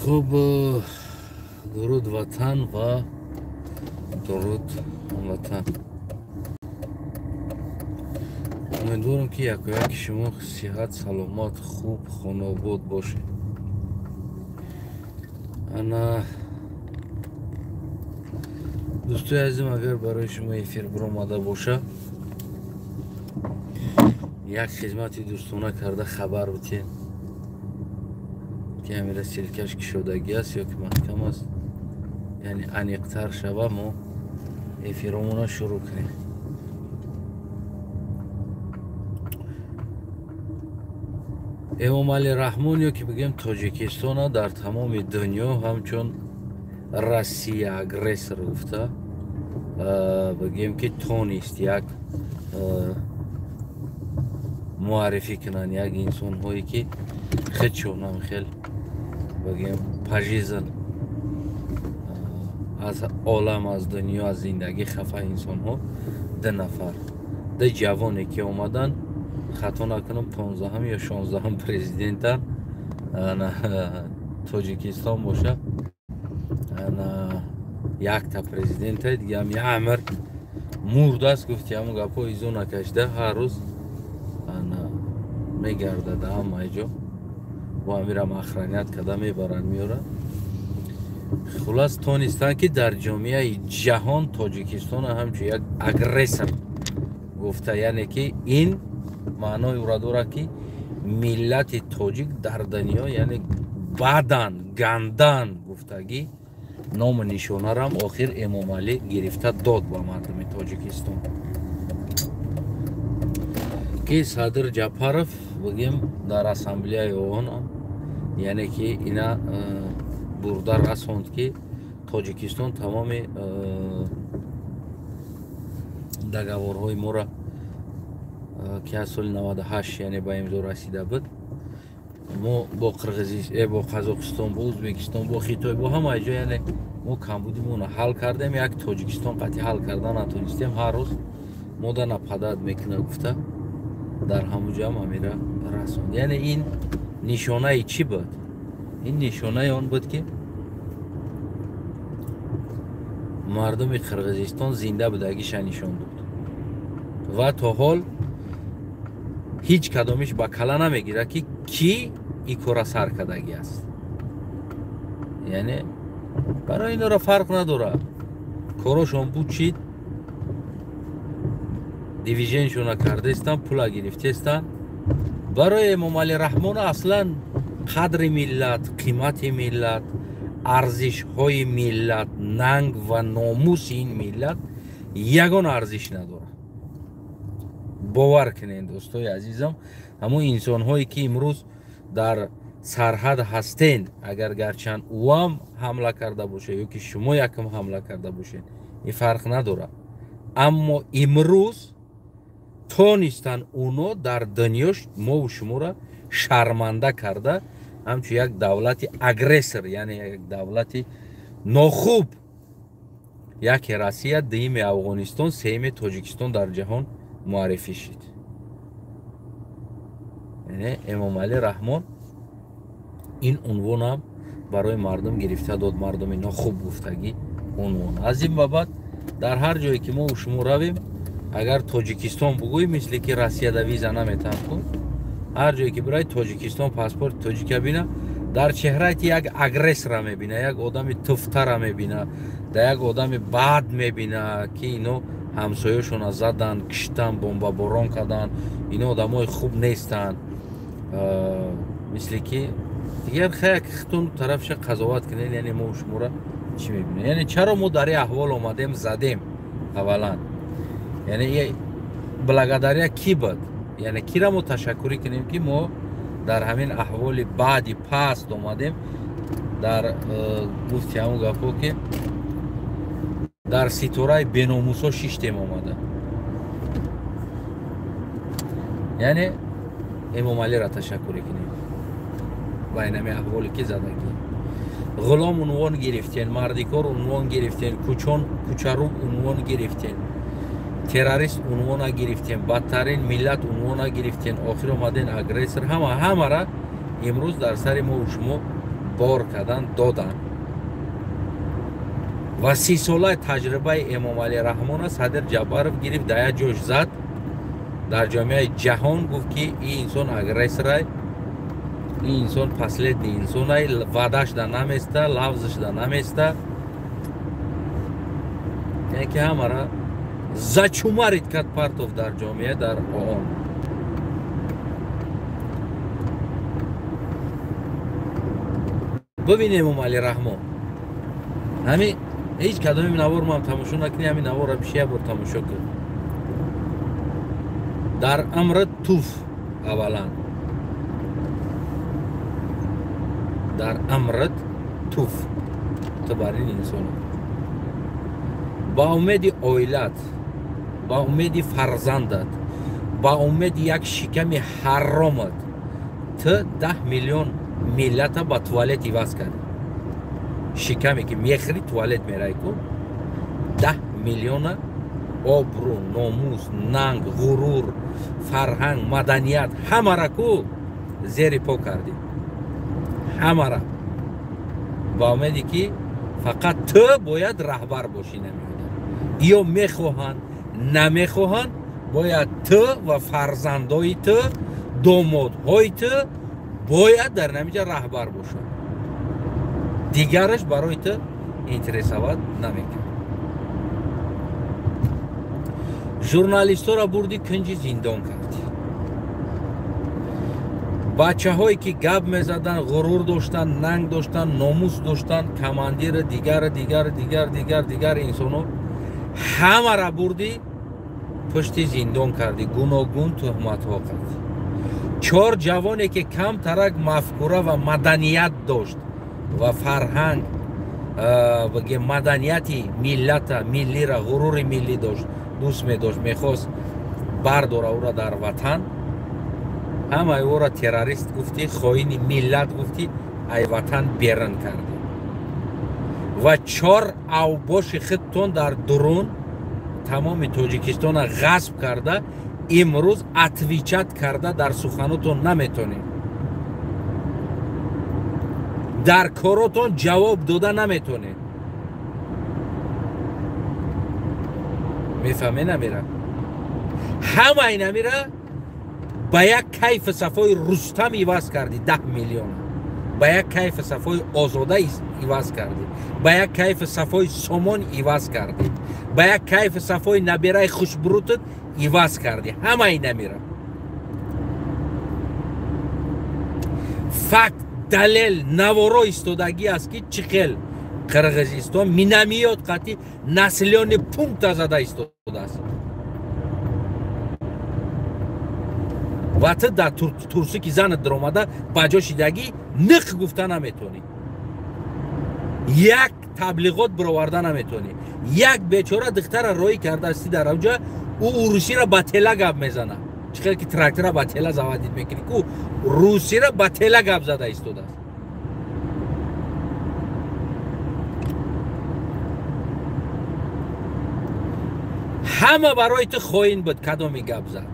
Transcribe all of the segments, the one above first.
Хуб, дуруд ватан ва дуруд ҳамватан. Умедворам, ки якояки шумо сиҳат, саломат, хуб, хонаобод бошед. Ана, дӯстои азизам, агар барои шумо эфир биромада боша, як хизмати дӯстона карда хабар битен, ки ҳамира ссылка ш кушодагӣ аст ё ки маҳкам аст, яъне аниқтар шава, мо эфиромона шурӯъ кунем. Эмомалӣ Раҳмон ё ки бигӯем Тоҷикистона дар тамоми дунё ҳамчун Россия агрессор гуфта, бигӯем ки тонист як муаррифӣ кунанд, як инсонҳое ки худшонам хел бигӯем пажизн аз олам, аз дунё, аз зиндагӣ хафа инсонҳо. Ду нафар, ду ҷавоне ки омаданд, хато накунам, 15-ҳам ё 16-ҳам президентан Тоҷикистон боша, якта президента дигаам яамр мурдааст, гуфти ҳамун гапҳо изо накашида ҳар рӯз мегардад ҳамаи ҷо, бо амирам охранять карда мебаранд, меоранд. Хулас, тонистанд, ки дар ҷомеаи ҷаҳон Тоҷикистона ҳамчун як агрессор гуфта, яъне ки ин маънои ӯра дорад, ки миллати тоҷик дар дунё яъне бадан, гандан гуфтагӣ ному нишонарам охир Эмомалӣ гирифта дод ба мардуми Тоҷикистон, ки Садир Ҷапаров бигем дар ассамблеяи ООН, яъне ки ина бурда расонд, ки Тоҷикистон тамоми договор ҳои моро, ки аз соли 98 яъне ба имзо расида буд, мо бо Қирғиз, бо Қазоқистон, бо Ӯзбекистон, бо Хитой, бо ҳамаи ҷо, яъне мо камбудимонро ҳал кардем, як Тоҷикистон қатъи ҳал карда натонистем, ҳар рӯз мода нападать мекунад гуфта, дар ҳамун ҷоам амира расонд. Яъне ин нишонаи чӣ буд? Ин нишонаи он буд, ки мардуми Қирғизистон зинда будагиша нишон дод ва то ҳол ҳеҷ кадомиш ба кала намегирад, ки кӣ ин кора сар кардагӣ аст. Яъне барои инора фарқ надорад, корошон буд, чид дивиженшона кардестан, пула гирифтестан. Барои Эмомалӣ Раҳмон аслан қадри миллат, қимати миллат, арзишҳои миллат, нанг ва номуси ин миллат ягон арзиш надорад. Бовар кунед, дӯстои азизам, ҳамон инсонҳое ки имрӯз дар сарҳад ҳастен, агар гарчанд ӯам ҳамла карда бошад ё ки шумо якм ҳамла карда бошед, ин фарқ надорад, аммо имрӯз тонистанд уно дар дунё мову шуморо шарманда карда, ҳамчун як давлати агрессор, яъне як давлати нохуб, яке Россия, дуюми Афғонистон, сеюми Тоҷикистон дар ҷаҳон муаррифӣ шид. Яъне Эмомалӣ Раҳмон ин унвонам барои мардум гирифта дод, мардуми нохуб гуфтагӣ унвон. Аз ин ба баъд дар ҳар ҷое ки мо шумо равем, агар Тоҷикистон бугӯй, мисли ки Россияда виза наметам ку, ҳар ҷое ки бирай, Тоҷикистон, паспорти тоҷика бина, дар чеҳраи як агрессора мебина, як одами туфтара мебина, да як одами бад мебина, ки ино ҳамсояшона задан, киштан, бомбаборон кардан, ино одамои хуб нестанд. Мисли ки дигар хаяк хитун тарафша қазоват кунед, яъне мо шуморо чӣ мебинем? Яъне чаро мо дар ин аҳвол омадем, задем аввалан? Яъне благодаря кӣ буд? Яъне кира мо ташаккурӣ кунем, ки мо дар ҳамин аҳволи баъди паст омадем? Дар гуфти ҳамун гапҳо, ки дар ситораи беномусо шиштем омада, яъне Эмомалиро ташаккурӣ кунем ба инами аҳволе ки задагӣ. Ғулом унвон гирифтен, мардикор унвон гирифтен, кучон кучаруб унвон гирифтен, террорист унвона гирифтем, бадтарин миллат унвона гирифтен, охир омаден агрессор. Ҳама ҳамара имрӯз дар сари мо шумо бор кардан додан. Ва 30 солаи таҷрибаи Эмомалӣ Раҳмона Садир Ҷаббаров гирифт, дар як ҷош зад, дар ҷомеаи ҷаҳон гуфт, ки ин инсон агрессорай, ин инсон последний инсонай, ваъдаш да наместа, лафзаш да наместа. Яъне ки ҳамара зачумарид кард партов дар ҷомеа, дар ООН. Бибин Эмомалӣ Раҳмон, ҳами ҳеҷ кадоми навор ман тамошо накунӣ, ҳамин наворро пиши як бор тамошо кун. Дар амри туф, аввалан дар амрит туф, ту бар ин инсон ба умеди оилат, ба умеди фарзандат, ба умеди як шиками ҳаромат ту 10 миллион миллата ба туалет иваз кардӣ. Шикаме ки мехӯри туалет мерай ку, 10 миллиона обрӯ, номус, нанг, ғурур, фарҳанг, маданият ҳамара ку зери по кардӣ. Ҳамара ба умеде ки фақат ту бояд раҳбар бошӣ. Намеода ё мехоҳанд намехоҳанд, бояд ту ва фарзандои ту, домодҳои ту бояд дар намиҷа раҳбар бошанд. Дигараш барои ту интересоват намекард. Журналистора бурди кунҷи зиндон кардӣ. Бачаҳое ки гап мезаданд, ғурур доштанд, нанг доштанд, номус доштанд, командира, дигар, дигар, дигар, дигар, дигар инсоно ҳамара бурди пушти зиндон кардӣ, гуногун туҳматҳо кардӣ. 4 ҷавоне ки камтарак мафкура ва маданият дошт ва фарҳанг, маданияти миллата, миллира, ғурури миллӣ дошт, дӯст медошт, мехост бардора ӯра дар ватан, ҳамаи ӯра террорист гуфтӣ, хоини миллат гуфтӣ, ай ватан берун кардӣ. Ва 4 авбоши худтон дар дурун тамоми Тоҷикистона ғасб карда, имрӯз отвечать карда дар суханотон наметонед, дар коротон ҷавоб дода наметонед. Мефаҳме намера? Ҳамаи намера ба як кайфу сафои Рустам иваз кардӣ, 10 миллион ба як кайфу сафои Озода иваз кардӣ, ба як кайфу сафои Сомон иваз кардӣ, ба як кайфу сафои набираи хушбурутат иваз кардӣ. Ҳамаи намера факт, далел, наворо истодагӣ аст, ки чӣ хел Қирғизистон минамиёт қатъи населённый пункта зада истодааст. Ва ту дар турсӣ ки занат даромада ба ҷо шидагӣ ниқ гуфта наметонӣ, як таблиғот бароварда наметонӣ. Як бечора духтара роӣ кардаасти дар авҷа, ӯ урусиро ба тела гап мезана. Чӣ хел ки трактора ба тела заводид мекунӣ ку, русиро ба тела гап зада истодааст. Ҳама барои ту хоин буд, кадоми гап зад,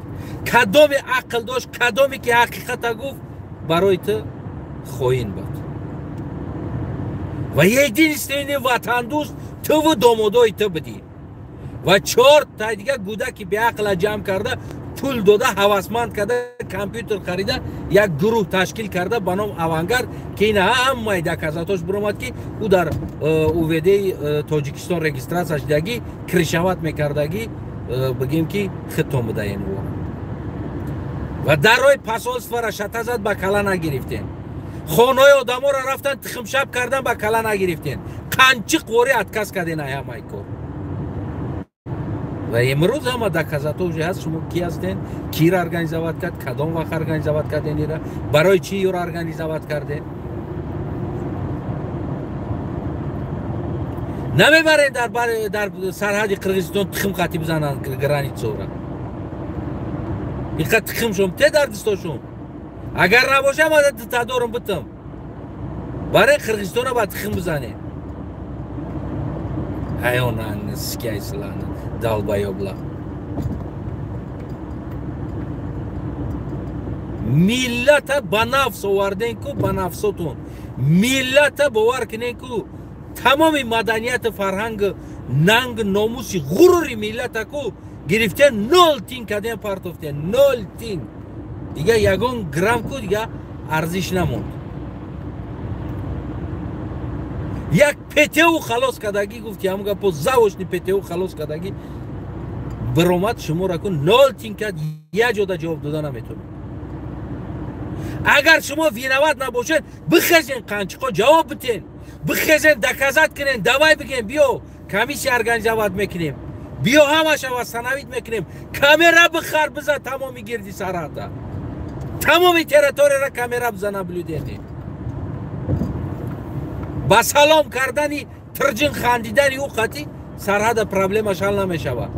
кадоми ақл дошт, кадоме ки ҳақиқата гуфт, барои ту хоин буд. Ва единственный ватандӯст туву домодои ту будӣ. Ва 4 та дигар гӯдаки беақла ҷамъ карда, пул дода, ҳавасманд карда, компютер харида, як гурӯҳ ташкил карда ба ном Авангард, ки ина ҳамаи доказатош биромад, ки ӯ дар УВД Тоҷикистон регистратсия шудагӣ, кришават мекардагӣ, бигем ки худтон будаен ӯ. Ва дарои посольствора шата зад, ба кала нагирифтен. Хонаи одаморо рафтан тихмшаб кардан, ба кала нагирифтен. Қанчи қвори отказ карден ай ҳамаи кор. Ва имрӯз ҳама доказато уже ҳаст, шумо ки ҳастен, киро организоват кард, кадом вақт организоват карден ира, барои чӣ ёро организоват карден. Намебарен дар сарҳади Қирғизистон тухм қатӣ бизананд границаро. Иқа тухмшон те дар дастошон. Агар набошам, ада тадорум битам. Барои Қирғизистона ба тухм бизанед. Ҳайонан скайслан долбоёбла. Миллата ба нафс оварден ку, ба нафсотон. Миллата бовар кунен ку тамоми маданияту фарҳанг, нанг, номуси, ғурури миллата ку гирифтен, нол тин каден партофтен, нол тин. Дига ягон грамм ку дига арзиш намонд. Як ПТУ халос кардагӣ гуфти, ҳамун гапо завошни ПТУ халос кардагӣ биромад шуморо ку нол тин кард, як ҷода ҷавоб дода наметавонед. Агар шумо виноват набошед, бихезен қанчиқо ҷавоб битен, бихезен доказать кунен, давай бигем, биё комиссия организовать мекунем, биё ҳамаша восстановить мекунем, камера бихар бизан тамоми гирди сарҳада, тамоми территорияра камера бизан наблюдение. Ба салом кардани тирҷин хандидани ӯ қатӣ сарҳада проблемаш ҳал намешавад.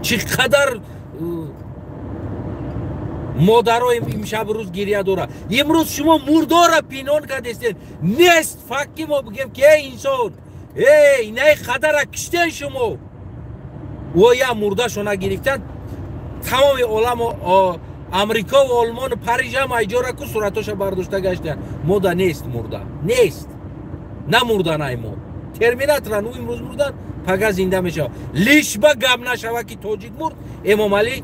Чӣ қадар модаро имшаб рӯз гиря дорад. Имрӯз шумо мурдора пинон кардестед. Нест факт ки мо бигем ки эй инсон, эй инаи қадара киштен шумо. О я мурдашона гирифтан тамоми оламу Амрико ва Олмону Париж ҳам айҷора ку суратоша бардошта гаштанд. Мода нест мурда. Нест. На мурдан ай мо. Терминаторан ӯ имрӯз мурдан, пага зинда мешавад. Лиш ба гап нашава ки тоҷик мурд, Эмомалӣ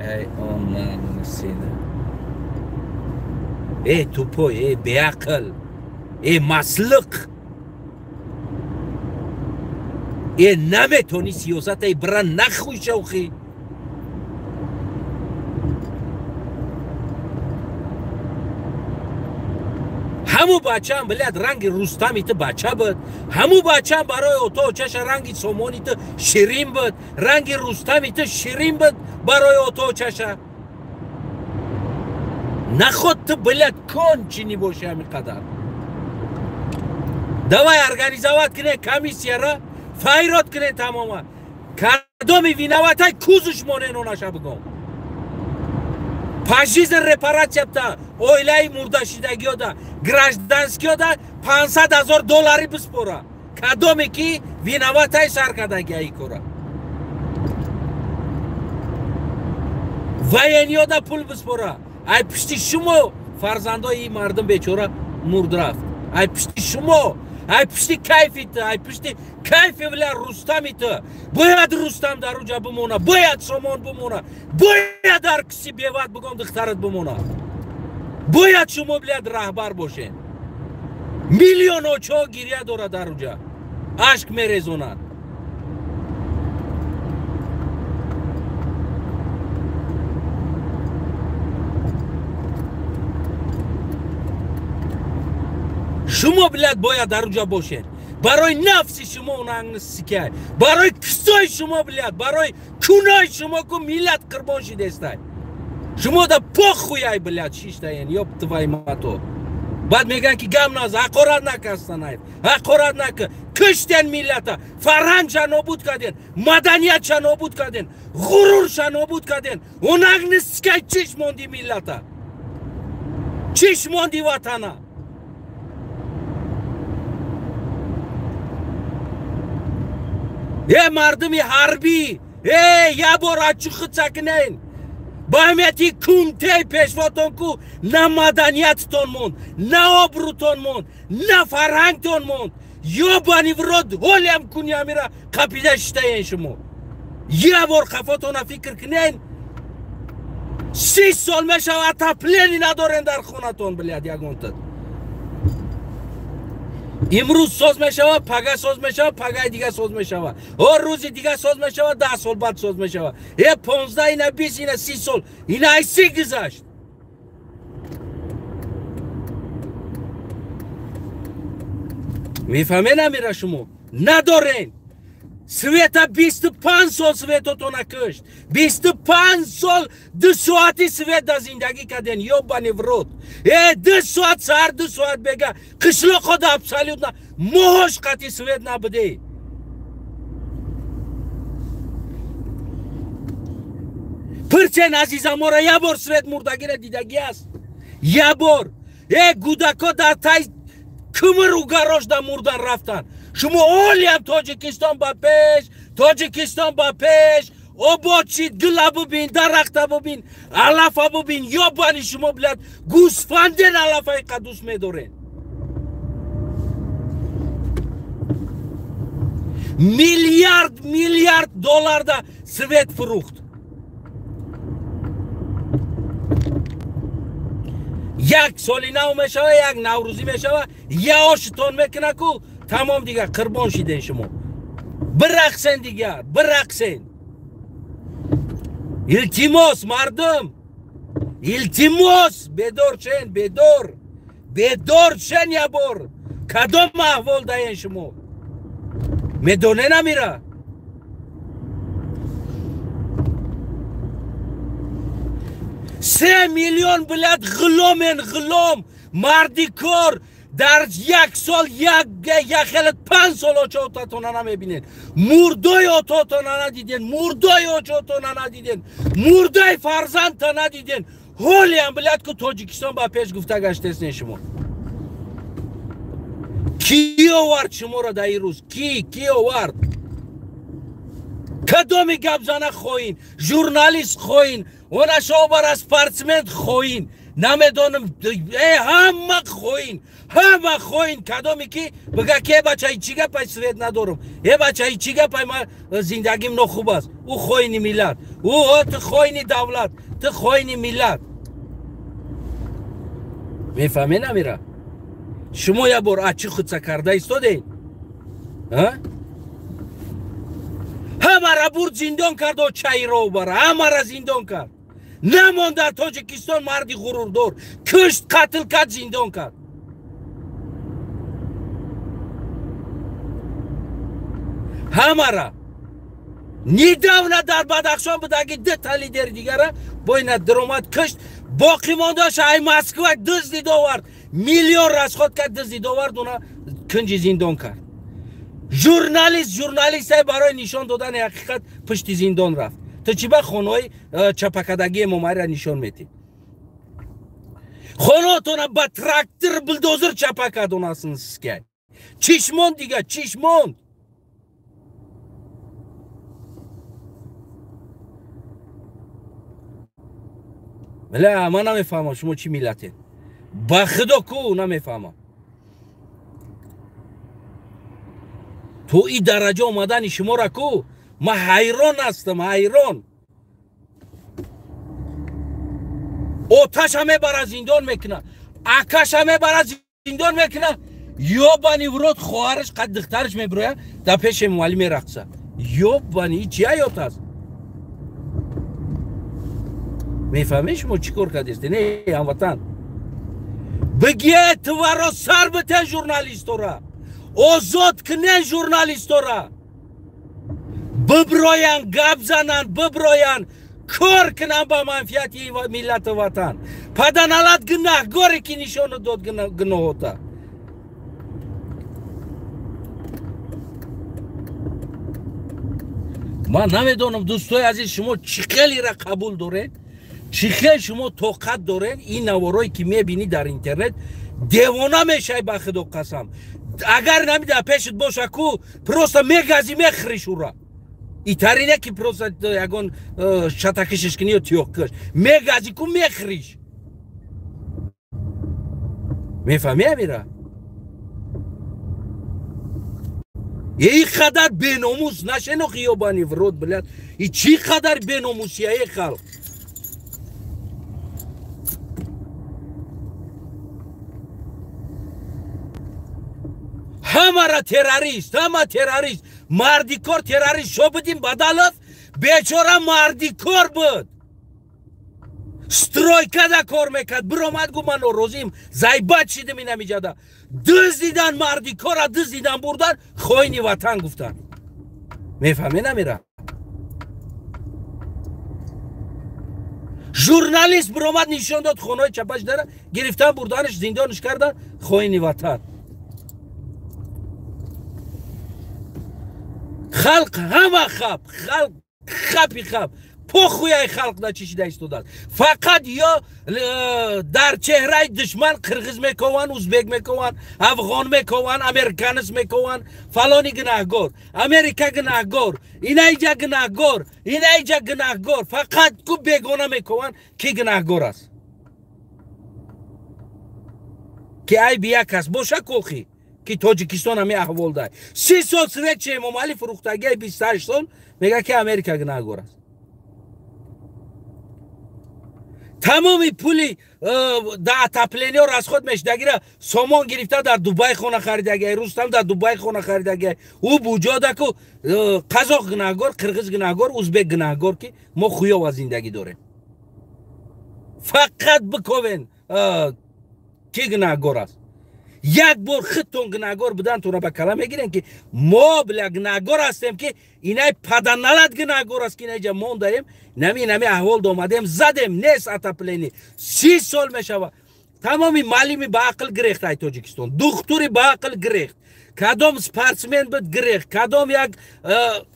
эй он сина. Эй тупой, эй беақл, эй маслиқ. Эй наметони сиёсата бира нахуй шавхи. Ҳаму бачаам блядь ранги Рустами ту бача буд. Ҳаму бачаам барои ото чаша ранги Сомони ту ширин буд. Ранги Рустами ту ширин буд барои ото чаша. Наход ту блядь кончини боши ҳамин қадар. Давай организовать кунен комиссияра, файрод кунен тамома. Кадоми виноватай кузуш монен онаша бигом. Пажизн репарация бта, оилаи мурдашидагиёда, гражданскиёда 500 000 доллари биспора. Кадоме ки виноватай сар кардагиаи кора. Военниёда пул биспора. Ай пишти шумо фарзандои мардум бечора мурд рафт. Ай пишти шумо, ай пишти кайфи ту, ай пишти кайфи бля Рустами ту. Бояд Рустам дар уҷа бимона, бояд Сомон бимона, бояд дар киси беват бигом духтарат бимона. Бояд шумо блядь раҳбар бошед. Миллион очо гиря дорад дар уҷа, ашк мерезонад. Шумо блядь бояд дар уҷа бошед. Барои нафси шумо нангсикай, барои кисои шумо блядь, барои кунои шумо ку миллат қурбон шидестай. Шумо да похуяй блядь шиштаен, ёб твои мато. Баъд мегӯянд ки гам наз, ҳақорат накард Санаев, ҳақорат накард. Киштен миллата, фарҳангша нобуд карден, маданиятша нобуд карден, ғурурша нобуд карден. Онагнискай чиш монди миллата, чиш монди ватана. Э мардуми ҳарбӣ, э як бор ачуху цакнен. Ба ҳамияти кунтаи пешвотон ку на маданиятитон монд, на обрӯтон монд, на фарҳангтон монд. Ёбани в рот, ҳолиам куни ҳамира қапида шиштаен шумо. Як бор қафотона фикр кунен, 30 сол мешавад отопление надорен дар хонатон, блядь, ягонта. Имрӯз соз мешавад, пага соз мешавад, пагаи дига соз мешавад. О рӯзи дига соз мешавад, 10 сол баъд соз мешавад. Э 15 ина 20 ина 30 сол, ина ай си гузашт. Мефаҳмен амира шумо? Надорен. Света 25 сол светотона кушт. 25 сол 2 соати свет да зиндагӣ карден, ёбани в рот. Э 2 соат саҳар, 2 соат бега. Қишлоқода абсолютно моҳош қати свет набуде. Пирчен азизамора як бор свет мурдагиро дидагӣ аст. Як бор. Э гудако дар тай кумру гарош да мурдан рафтан. Шумо олиам Тоҷикистон ба пеш, Тоҷикистон ба пеш, Обод шид, гула бубин, дарахта бубин, алафа бубин, ёбани шумо, блядь, гӯсфанден алафаи қадус медорен. Миллиард, миллиард долларда свет фурӯхт. Як соли нав мешава, як наврӯзӣ мешава, я ошитон мекуна ку, тамом дигар қурбон шиден шумо. Бирақсен дигар, бирақсен. Илтимос, мардум, илтимос, бедор шен, бедор, бедор шен ябор. Кадом аҳвол даен шумо? Медонен амира? 3 миллион, блядь, ғуломен, ғулом, мардикор, дар як сол, як хеле 5 сол очотатона намебинен. Мурдои ототона надиден, мурдои очотона надиден, мурдои фарзандта надиден. Ҳолиам, блядь, ку Тоҷикистон ба пеш гуфта гаштесне шумо. Ки овард шуморо дар ин рӯз? Ки овард? Кадоми гапзана хоин, журналист хоин, онашобара спортсмен хоин, намедонам, ҳама хоин, ҳама хоин. Кадоми ки бига ки э бачаи чӣ гапай свет надорам, э бачаи чӣ гапай ман зиндагим нохуб аст, ӯ хоини миллат, ӯ ту хоини давлат, ту хоини миллат. Мефаҳме намира? Шумо як бор ачи худса карда истодед? Ҳамара бурд зиндон кард, чайро бара, ҳамара зиндон кард. Намонд дар Тоҷикистон марди ғурурдор, кушт, қатл кард, зиндон кард. Ҳамара недавно дар Бадахшон будаги 2 лидери дигара бо ина даромад кушт, боқӣ мондаша ай Москва дуздид овард, миллион расход кард, дуздид овард, уна кунҷи зиндон кард. Журналист, журналистай барои нишон додани ҳақиқат пушти зиндон рафт. Ту чӣ ба хонаҳои чапакадагии Эмомалиро нишон метӣ? Хонаотона ба трактор булдозер чапа кардонастн сискай. Чиш монд дига, чиш монд? Бля, ман намефаҳмам шумо чӣ миллатед. Ба худо ку намефаҳмам. То ин дараҷа омадани шуморо ку ман ҳайрон ҳастам, ҳайрон. Оташа мебара зиндон мекуна, акаша мебара зиндон мекуна, ёбани в рот хоҳараш қад духтараш мебироя дар пеши Эмомалӣ мерақса. Ёбани, ин чи ҳаёт аст? Мефаҳмед шумо чӣ кор кардестед? Не, ҳамватан, бигиед туваро сар битен журналистора, озод кунен журналистора, биброян, гап зананд, биброян, кор кунанд ба манфиати миллату ватан. Паданалат гунаҳгоре ки нишону дод гуноҳота. Ман намедонам, дӯстои азиз, шумо чӣ хелеро қабул доред, чӣ хел шумо тоқат доред. Ин наворое ки мебинӣ дар интернет, девона мешавӣ ба худо қасам. Агар нами дар пешат боша ку, просто мегазӣ, мехӯриш ура. Итари не ки просто ягон шатакишиш кунӣ ё тиёқкиш, мегазӣ ку, мехӯриш. Мефаҳмӣ амира? Ин қадар беномус нашено хиёбани в рот, блядь. И чӣ қадар беномусия, е халқ? Ҳамара террорист, ҳама террорист, мардикор террорист. Шобиддин Бадалов бечора мардикор буд, стройкада кор мекард, биромад гуфт ман норозиим, зайбат шидим инамиҷада. Дуздидан мардикора, дуздидан бурдан, хоини ватан гуфтанд. Мефаҳме намира? Журналист биромад нишон дод хонаҳои чапаш дара, гирифтан бурданаш, зиндонаш кардан, хоини ватан. Халқ ҳама хап, халқ хапи хап, Похуй ай халқ да чӣ шида истодааст. Фақат ё дар чеҳраи душман қирғиз мекованд, узбек мекованд, афғон мекованд, американец мекованд, фалони гунаҳгор, Америка гунаҳгор, инаиҷа гунаҳгор, инаиҷа гунаҳгор. Фақат ку бегона мекованд, ки гунаҳгор аст. Ки айби як аст боша кохи ки Тоҷикистон ҳамин аҳвол дай. 30 сол свечи Эмомалӣ фурӯхтагиай 28 сол мега ки Америка гунаҳгор аст. Тамоми пули да отопление расход мешдагира сомон гирифта дар Дубай хона харидагиай, Рустам дар Дубай хона харидагиай. Ӯ буҷодаку қазоқ гунаҳгор, қирғиз гунаҳгор, узбек гунаҳгор, ки мо хуёва зиндагӣ дорем. Фақат биковен ки гунаҳгор аст. Як бор худтон гунаҳгор будантонро ба кала мегирем, ки мо бля гунаҳгор ҳастем, ки инай паданалат гунаҳгор аст, ки инаҷа мондаем, нами аҳвол омадем, задем, нест отопление. 30 сол мешава. Тамоми маълими ба ақл гирехт ай Тоҷикистон, духтури ба ақл гирехт, кадом спортсмен буд гирехт, кадом як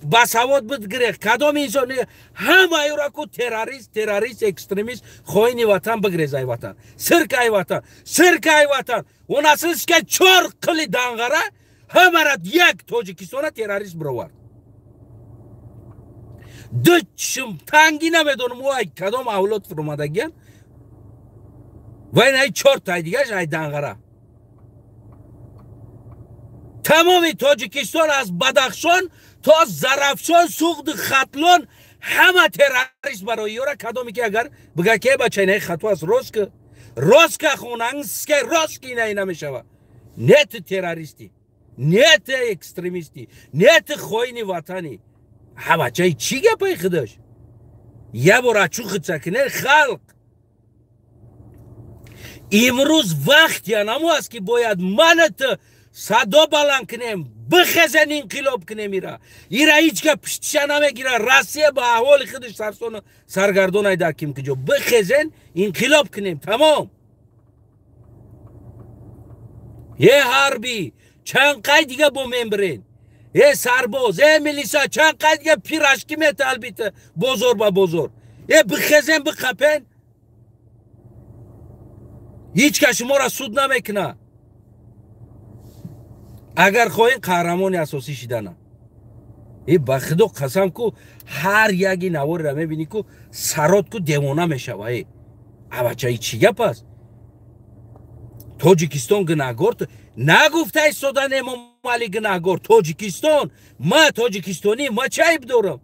басавод буд гирехт, кадом инсон, ҳамаи ку террорист, террорист, экстремист, хоини ватан бигрез ай ватан, сирк ай ватан, сирк ай ватан. Онасиска чор қили данғара ҳамара як Тоҷикистона террорист бировард. Ду чишм танги намедонам ай кадом авлод фуромадагиян, ва ин ай чор тай дигаш ай данғара. Тамоми Тоҷикистон аз Бадахшон то Зарафшон, Суғду, Хатлон ҳама террорист барои ёра. Кадоме ки агар бига ки бача инаи хато аст, рост ки рост ка хонангске рост ки инаи намешава. Не ту террористӣ, не ту экстремистӣ, не ту хоини ватанӣ. Ҳа бачаи чӣ гапаи худаш? Я бор ачу худса кине халқ. Имрӯз вақт янамо аст, ки бояд мана ту садо баланд кунем, бихезен, инқилоб кунем. Ира ҳеҷ ка пуштиша намегира. Россия ба аҳволи худаш сарсону саргардон дар ким куҷо. Бихезен, инқилоб кунем, тамом. Е ҳарбӣ чанд қай дига бо мембирен, е сарбоз, е милиса чанд қай дига пирашки металбита бозор ба бозор. Е бихезен, биқапен, ҳеҷ ка шуморо суд намекуна. Агар хоҳем қаҳрамони асосӣ шидана. Е ба худо қасам ку ҳар яги наворира мебинӣ ку сарот ку девона мешава. Е абачаи чӣ гап аст? Тоҷикистон гунаҳгор нагуфта истодан Эмомалӣ гунаҳгор. Тоҷикистон, ма тоҷикистонӣ, ма чӣ айб дорам?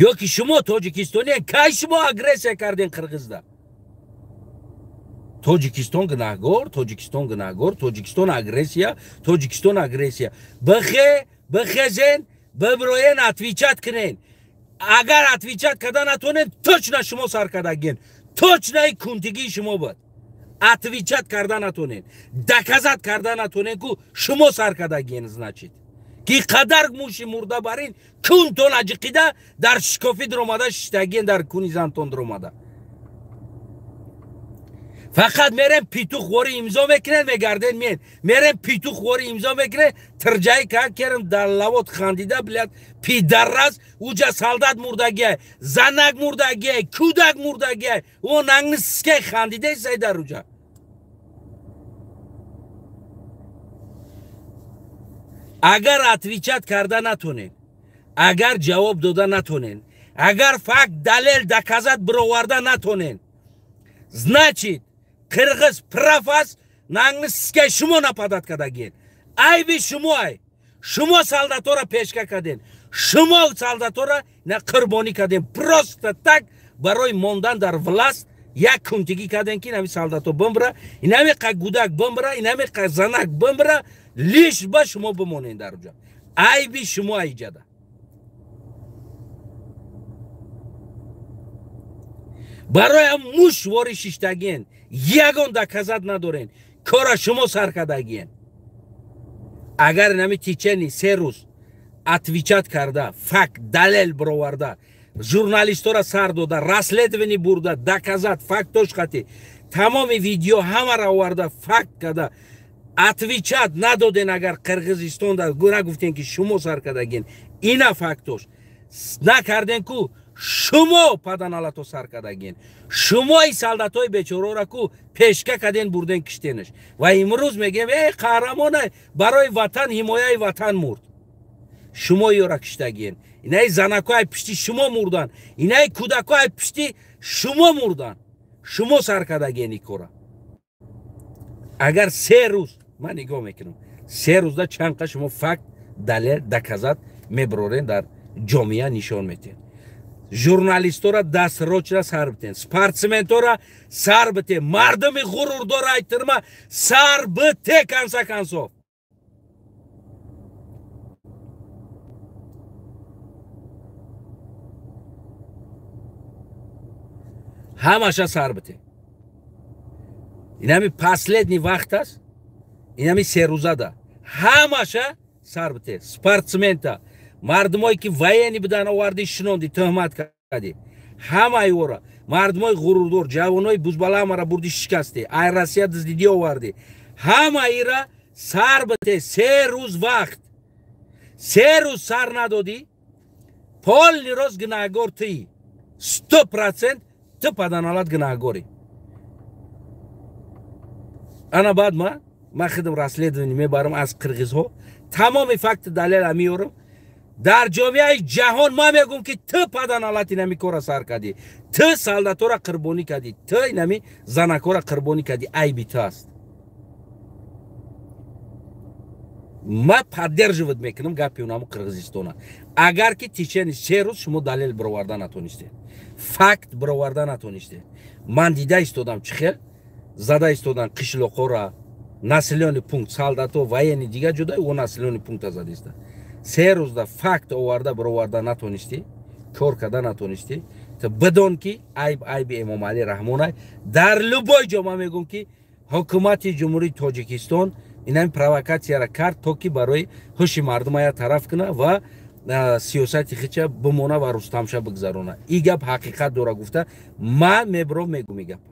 Ё ки шумо тоҷикистонӣ, кай шумо агрессия карден қирғизда? Тоҷикистон гунаҳгор, Тоҷикистон гунаҳгор, Тоҷикистон агрессия, Тоҷикистон агрессия. Бихезен, биброен, отвечать кунен. Агар отвечать карда натонен, точно шумо сар кардагиен, точно и кунтигии шумо буд. Отвечать карда натонен, доказать карда натонен, ку шумо сар кардагиен, значит. Ки қадар муши мурда барин, кунтон аҷиқида дар шикофӣ дуромада шиштагиен, дар куни зантон дуромада. Фақат мерем питух вори имзо мекунен, мегарден мен. Мерем питух вори имзо мекунен, тирҷаи ка керм дар лавот хандида, блядь, пидаррас, уҷа солдат мурдагиай, занак мурдагиай, кӯдак мурдагиай, о нангниске хандида исай дар уҷа. Агар отвечать карда натонен, агар ҷавоб дода натонен, агар факт, далел, доказать бироварда натонен, значит қирғиз прав аст, нангниске шумо нападат кардагиен. Айби шумо ай. Шумо солдатора пешка карден, шумо солдатора на қурбонӣ карден. Просто так барои мондан дар власт як кунтигӣ карден, ки инами солдато бимбира, инами қа гудак бимбира, инами қа занак бимбира, лиш ба шумо бимонен дар уҷа. Айби шумо айҷада. Барои муш вори шиштагиен, ягон доказать надорен, кора шумо сар кардагиен. Агар нами течение 3 рӯз отвечать карда, факт, далел бироварда, журналистора сар дода, расследование бурда, доказать фактош хати, тамоми видео ҳамаро оварда, факт карда, отвечать надоден, агар Қирғизистон нагуфтен ки шумо сар кардагиен, ина фактош. Накарден ку шумо паданалато сар кардагин. Шумо и солдатои бечорора ку пешка карден, бурден, киштенаш. Ва имрӯз мегем: эй, қаҳрамона, барои ватан, ҳимояи ватан мурд. Шумо ёра киштагиен. Инаи занакои пишти шумо мурдан, инаи кӯдакои пишти шумо мурдан. Шумо сар кардагиен ин кора. Агар 3 рӯз ман нигоҳ мекунам, 3 рӯзда чанд қа шумо факт, далел, доказать меброрен, дар ҷомеа нишон метиҳед. Журналистора дастрочра сар битен, спортсментора сар бите, мардуми ғурурдора айтирма сар бите, конца концов. Ҳамаша сар бите. Инами последний вақт аст, инами 3 рӯзада ҳамаша сар бите. Спортсмента, мардумое ки военный будан оварди, шинонди, тӯҳмат кардӣ, ҳамаи ора, мардумои ғурурдор, ҷавонои бузбаламара бурди, шикастӣ, ай Россия дуздидӣ овардӣ, ҳамаира сар бите. 3 рӯз вақт, 3 рӯз сар надодӣ, полный рост гунаҳгор тӣ, 100% ту паданалат гунаҳгорӣ. Ана баъд ман худам расследование мебарам аз қирғизҳо, тамоми факти далела меорам. Дар ҷомеаи ҷаҳон ман мегӯм ки ту паданалат инами кора сар кардӣ, ту солдатора қурбонӣ кардӣ, ту инами занакора қурбонӣ кардӣ, айби ту аст. Ман поддерживать мекунам гапи унаму Қирғизистона. Агар ки течение 3 рӯз шумо далел бироварда натонистед, факт бироварда натонистед, ман дида истодам чӣ хел зада истодан қишлоқора, населённый пункт, солдато, военный дигар ҷуда о населённый пункта зада истодан. 3 рӯзда факт оварда бироварда натонистӣ, кор карда натонистӣ, ту бидон ки айб айби Эмомалӣ Раҳмонай. Дар любой ҷо ман мегӯм ки ҳукумати Ҷумҳурии Тоҷикистон инами провокатсияра кард, то ки барои ҳуши мардума як тараф куна ва сиёсати хича бимона ва рустамша бигзарона. И гап ҳақиқат дора гуфта ман мебиром мегӯм и гапа.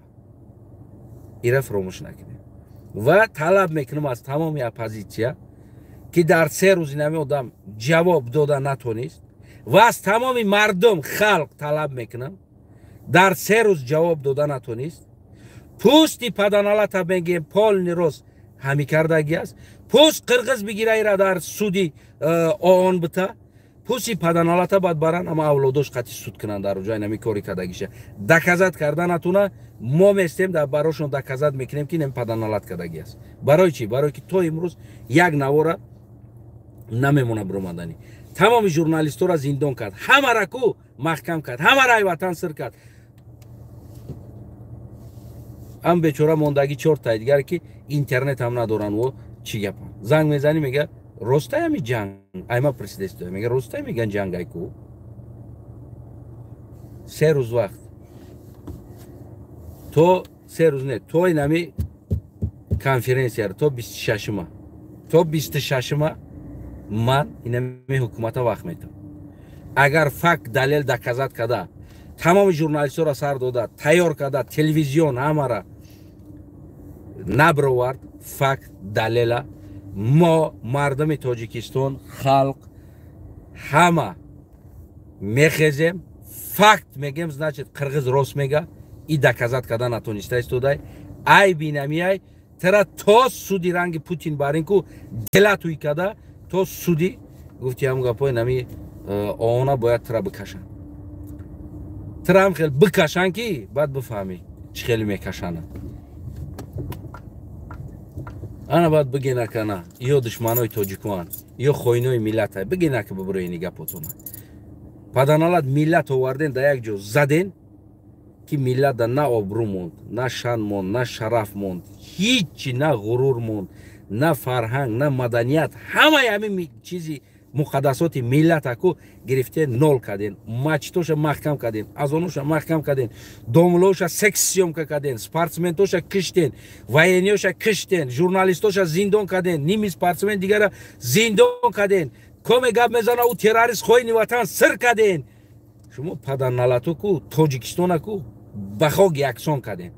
Ира фаромӯш накунед. Ва талаб мекунам аз тамоми оппозитсия ки дар 3 рӯз инами одам ҷавоб дода натонист, ва аз тамоми мардум, халқ талаб мекунам, дар 3 рӯз ҷавоб дода натонист, пӯсти паданалата мегем полный рост ҳами кардаги аст, пӯст қирғиз бигира ира дар суди ООН бита, пӯсти паданалата баъд баран ама авлодош қати суд кунанд дар ҷои нами кори кардагиша. Доказать карда натуна, мо местем дар барошон доказать мекунем ки нами паданалат кардаги аст. Барои чӣ? Барои ки то имрӯз як навора намемона биромадани. Тамоми журналистора зиндон кард, ҳамара ку маҳкам кард, ҳамара ай ватан сир кард. Ам бечора мондаги 4 таи дигар ки интернет ҳам надоранд, во чӣ гапан. Занг мезанӣ, мега ростай ами ҷанг, айма пресидесто, мега ростай меган ҷанг ай ку. 3 рӯз вақт, то 3 рӯз не, то инами конференсияро, то 26-ма, то 26-ма ман инами ҳукумата вақт метам. Агар факт, далел доказать карда, тамоми журналистҳоро сар дода, тайёр карда, телевизион ҳамара набировард факт, далела, мо мардуми Тоҷикистон, халқ ҳама мехезем, факт мегем, значит қирғиз рост мега, и доказать карда натониста истодай, айби инамиай тара то суди ранги Путин барин ку делатуй карда, то суди гуфти ҳам гапои нами ООНа бояд тара бикашанд. Тара ҳам хел бикашанд ки баъд бифаҳмӣ чӣ хеле мекашанд. Ана баъд бигенакана ё душманои тоҷикоанд, ё хоинои миллата, бигенака бибирои гапотона. Паданалат миллат оварден, дар як ҷо заден ки миллатда на обрӯ монд, на шан монд, на шараф монд, ҳичи, на ғурур монд, на фарҳанг, на маданият. Ҳамаи ҳамин чизи муқаддасоти миллатаку гирифте нол карден, мачитоша маҳкам карден, азоноша маҳкам карден, домлоша секс съёмка карден, спортсментоша киштен, военниёша киштен, журналистоша зиндон карден, ними спортсмен дигара зиндон карден, коме гап мезана ӯ террорист, хоини ватан сир карден. Шумо падарналатоку Тоҷикистонаку ба хок яксон карден.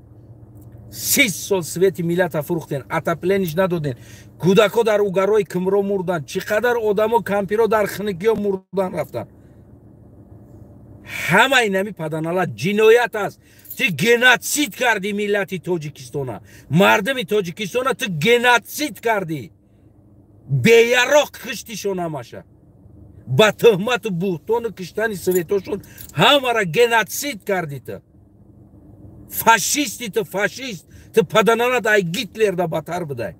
30 сол свети миллата фурӯхтен, отоплениш надоден, кӯдако дар угарои кимро мурданд, чӣ қадар одамо кампиро дар хиникиё мурдан рафтанд. Ҳамаи нами паданалат ҷиноят аст. Ту геноцид кардӣ миллати Тоҷикистона, мардуми Тоҷикистона ту геноцид кардӣ, беяроқ киштишон ҳамаша ба тӯҳмату буҳтону киштани светошон ҳамара геноцид кардӣ. Ту фашисти, ту фашист, ту паданалат ай Гитлерда батар будай.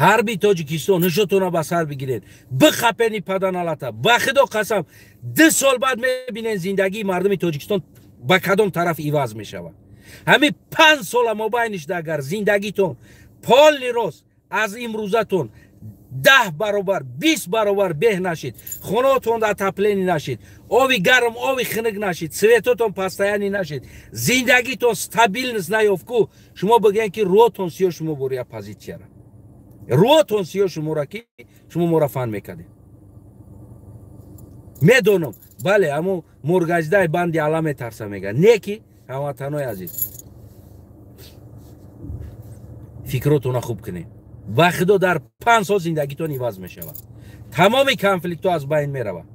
Ҳарби Тоҷикистон, ҳушотона ба сар бигиред, бихапени паданалата. Ба худо қасам, 2 сол баъд мебинен зиндагии мардуми Тоҷикистон ба кадом тараф иваз мешавад. Ҳамин 5 сола мобайнишда агар зиндагитон полни рост аз имрӯзатон 10 баробар, 20 баробар беҳ нашид, хонаотон отопление нашид, оби гарм, оби хунук нашид, светотон постоянный нашид, зиндагитон стабильность наёфт ку, шумо бигӯен, ки рӯотон сиё, шумо бори оппозитсияра рӯотон сиё, шумора ки шумо мора фан мекардем. Медонам, бале, аммо мургаздаи банди ала метарса мега. Не ки, ҳамватанои азиз, фикротона хуб кунед. Ба худо, дар 5 сол зиндагитон иваз мешавад, тамоми конфликтҳо аз байн меравад.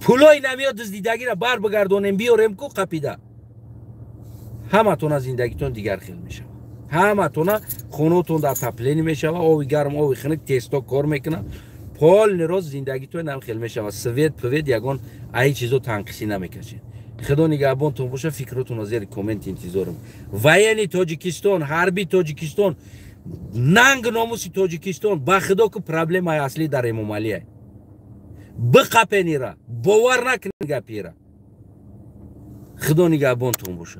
Пулои намиё дуздидагиро бар бигардонем, биёрем ку қапида, ҳаматона зиндагитон дигар хел мешавад. Ҳаматона хонаотон дар отопление мешавад, оби гарм, оби хунук, тесто кор мекунад, полный рост зиндагитон нам хел мешавад. Свет пвет ягон аи чизо танқисӣ намекашед. Худо нигаҳбонтон боша. Фикротонро зери коммент интизорам. Военный Тоҷикистон, ҳарби Тоҷикистон, нанг номуси Тоҷикистон, ба худо ку проблемаи аслӣ дар Эмомалия. Биқапенира, бовар накунед гапира. Худо нигаҳбонтон боша.